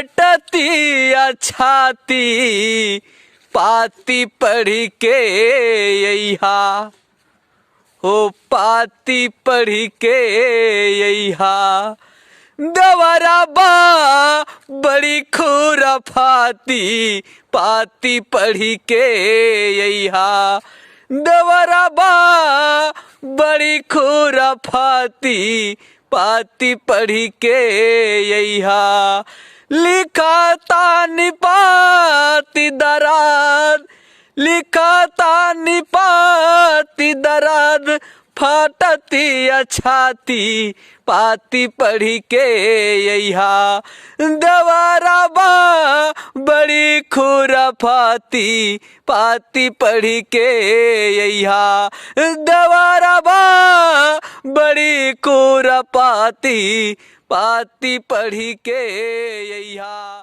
फाटती छाती पाती पढ़ के अइहा, हो पाती पढ़ के अइहा। दवरा बा बड़ी खुराफाती पाती पढ़ के अइहा। दवरा बा बड़ी खुराफाती पाती पढ़ के अइहा। लिखा तानी पाती दराद, लिखा तानी पाती दराद, फाटती छाती पाती पढ़ के अइहा। दवारा बा बड़ी खुराफाती पाती पढ़ के अइहा। दवारा बा बड़ी खुराफाती पाती पढ़ के अइहा।